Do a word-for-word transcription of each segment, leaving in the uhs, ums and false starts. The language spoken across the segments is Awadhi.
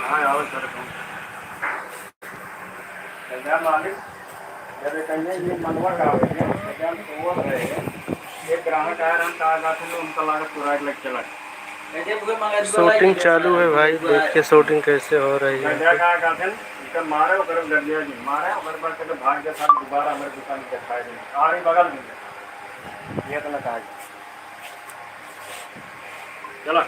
हाँ, आओ सर, तुम। भैया मालिक, जब ये कहिए, ये मनवा का हो गया, भैया हम सोवत रहे हैं। एक ग्राहक आया, हम कहा जाते हैं, उनका लागत चुरा के लेके चला गया। शूटिंग चालू है भाई, देखिए शूटिंग कैसे हो रही है। भैया कहा जाते हैं, इनका मारे, ओकर गड्डिया जी मारे, ओकर बाद के भाग गया, साहब दोबारा हमारे दुकान पे दिखाई दे। आ रही बगल में, ये तो ना कहा। चला।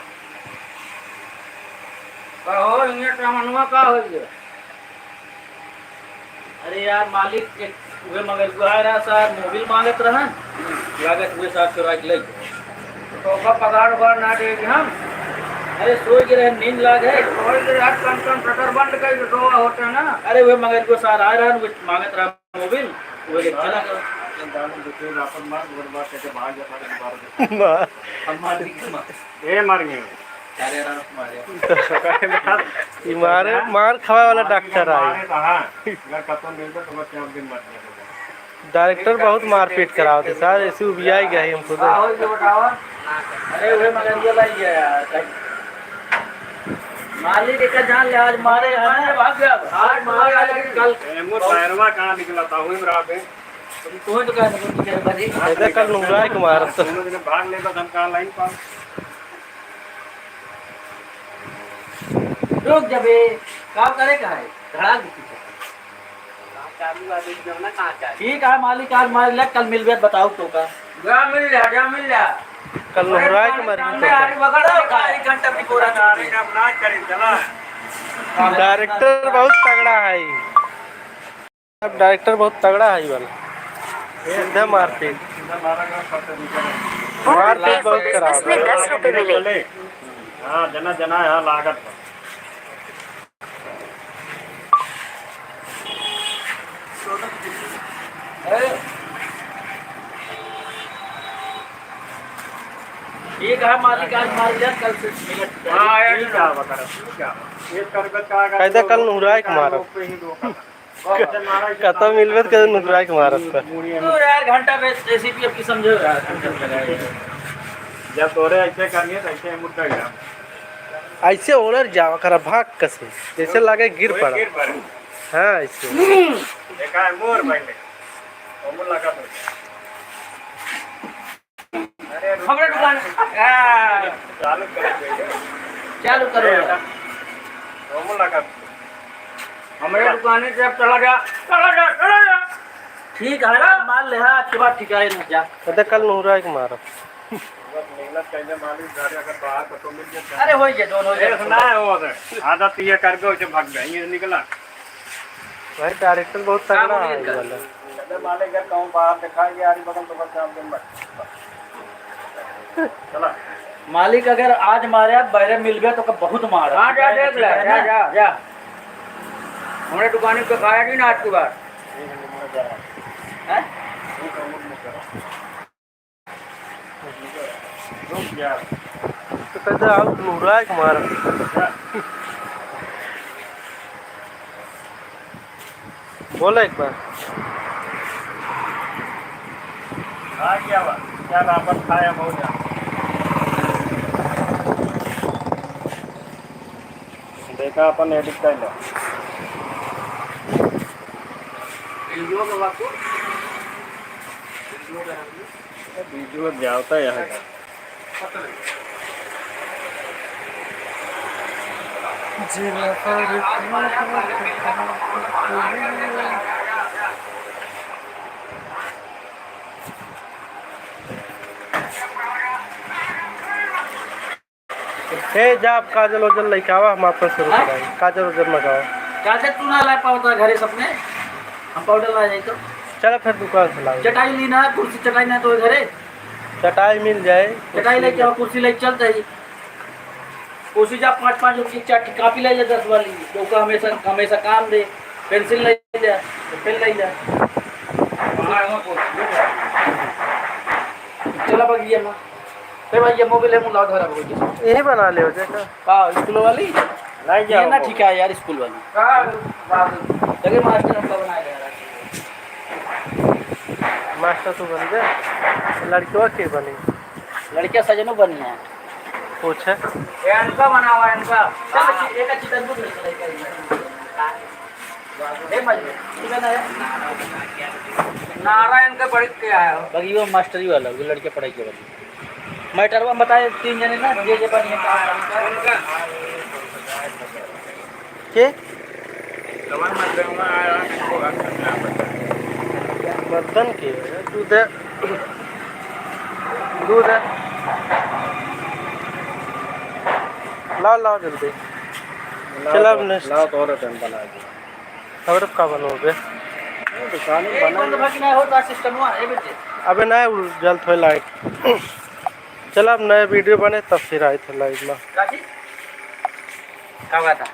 का हो, इहाँ का मनवा का हो गया? अरे यार, मालिक के उहे मगरगुआ रहा साहब, मोबिल मांगत रहा, लागत उहे साहब चुरा के ले गए। तो ओका पगार उगार ना दे हम। अरे सोई के रहे, नींद लाग है। सोई के यार, कम कम शटर बंद कर के सोवा होते ना। अरे उहे मगरगुआ साहब आ रहा, उहे मांगत रहा। मोबिल, वो देख, चला गया। गाने देखे, रापन मार, गोड़ मार, कहते, "भाग जा, सारे दोबारा दे।" मार। हम मार दी, मार। ए, मार गए। सारे रात मारे। ई मारे, मार खवाए वाला डॉक्टर आए। मारे तो हाँ, अगर खत्म मिलता तो बस चार दिन मर जाएगा। डायरेक्टर बहुत मारपीट करावत है साहब, ऐसे उबियाई गए हम खुद। का होई के बतावा? अरे, उहे मगरमच्छ लाई गया यार। मालिक एक जान ले, आज मारे है ना? भाग गया। आज मारे है, लेकिन कल एमो पैरवा कहाँ निकला था, वही में रहा बे। तुम तो कह दो कि तेरे बजे। ऐसा कल नुंगराय कुमार। दोनों जने भाग ले, बस हम कहाँ लाइन पास। रुक जबे, का करे का है? धड़ा के पीछे। ठीक है मालिक, आज मार ले, कल मिलबे बताओ तो का। जा मिल जा, जा मिल जा। कल नुंगराय के मर गई तो का। आठ बगल का, एक घंटा भी पूरा ना करी, चला। डायरेक्टर बहुत तगड़ा है। अब डायरेक्टर बहुत तगड़ा है ये वाला। सीधा मारपीट। मारपीट बहुत खराब है। इसमें दस रुपए मिले। हाँ, जना, जना, यहाँ लागत बा। ये कहा मालिक आज मार दिया, कल से मिलत। हाँ, ये ठीक है, बता रहा हूँ, ठीक है। ये करबे का, कैसे कल नुंगराय के मारब। कतौ मिलबे त कतौ नुंगराय के मारत बा। तो यार, घंटा में एसीपी अब की समझो यार, घंटा में लगाए। जब तोरे ऐसे करिए, तो ऐसे मुद्दा गिरा। ऐसे ओलर जावा करा, भाग कसे, जैसे लागे गिर पड़ा। गिर पड़ा। हाँ, ऐसे। देखा है मोर पहले, वो लगा तो। हमरे दुकान, आ। चालू करो। चालू करो। ए, बेटा, हमरे दुकाने से अब चला जा, चला जा, चला जा। ठीक है, माल ले, हाँ, आज के बाद ठिकाए ना जा। कहते कल नुंगराय के मारब। बस मेहनत कैले मालिक, गाड़ी अगर बाहर कतौ मिल जाए। अरे, हो गया, दोनों हो गया। ए, सुना है वो, आदत ये कर दो, इसे भाग गए, ये निकला। भाई, डायरेक्टर बहुत तगड़ा है ये वाला। चले मालिक, अगर कहूँ बाहर दिखा गया, आरी बगल तो बस जाम दिन भर। चला। मालिक, अगर आज मारे आप, बैरे मिलबे तो का बहुत मार। हाँ, जा देख ले, जा, जा, जा। हमरे दुकान पे खाया कि ना आज की बार? हैं? रुक जा। तो कहते, "आओ, नुंगराय के मारब।" बोला एक बार। हाँ, क्या बात? क्या बात? खाया बहुत ज्यादा। देखा, अपन एडिट कर लो। वीडियो के बात को, वीडियो के बात को। वीडियो जाता है यहाँ का। हे, जा, आप काजल ओजल लेके आवा, हम आपन शुरू हाँ? कराई। काजल ओजल मंगावा। काजल तू ना ला पावत घरे सपने, हम पाउडर ला जाई तो। चला फिर दुकान से लाओ। चटाई ली ना, कुर्सी चटाई ना तो घरे। चटाई मिल जाए। चटाई लेके आओ, कुर्सी लेके चल जाई। कुर्सी जा पाँच पाँच रुपये की चार ठे कॉपी ले ले दस वाली, जो का हमेशा, हमेशा काम दे। पेंसिल ले ले, पेन ले ले। चला बगिया में। ए भाई, ये मोबाइल है, मुला घर अब हो गया। यही बना ले हो जैसा। का स्कूल वाली? नहीं ये ना। ठीक है यार, स्कूल वाली। का बात? लगे मास्टर हमका बना दे यार। मास्टर तू बन जा, लड़कियों के बनी। लड़कियां सजनो बनी है। कुछ है। ये इनका बना हुआ है, इनका। चल, एक अच्छी तंदूर ले चले, एक अच्छी। ए भाई, ठीक है ना यार? नारायण का बड़ी के आया हो। बाकी वो मास्टरी वाला, वो लड़के पढ़ाई के वाली। मैटरवा में बताए, तीन जने ना, जे जे बनी है, काम करता है। उनका। के? कवन मतलब में आया, इनको बात करना पड़ता है। बर्तन के, दूध है। दूध है। लाओ, लाओ जल्दी। लाओ चला तो, अब next। लाओ तो और अपन बना दे। और अब का बनोगे? नहीं, दुकान में एक बना बंद ले। भर के ना हो, तो system हुआ, ए बेटे। अबे ना, उ जल थोड़ी light। चला, अब नया video बने, तब फिर आए थे live में। काची? का बात है?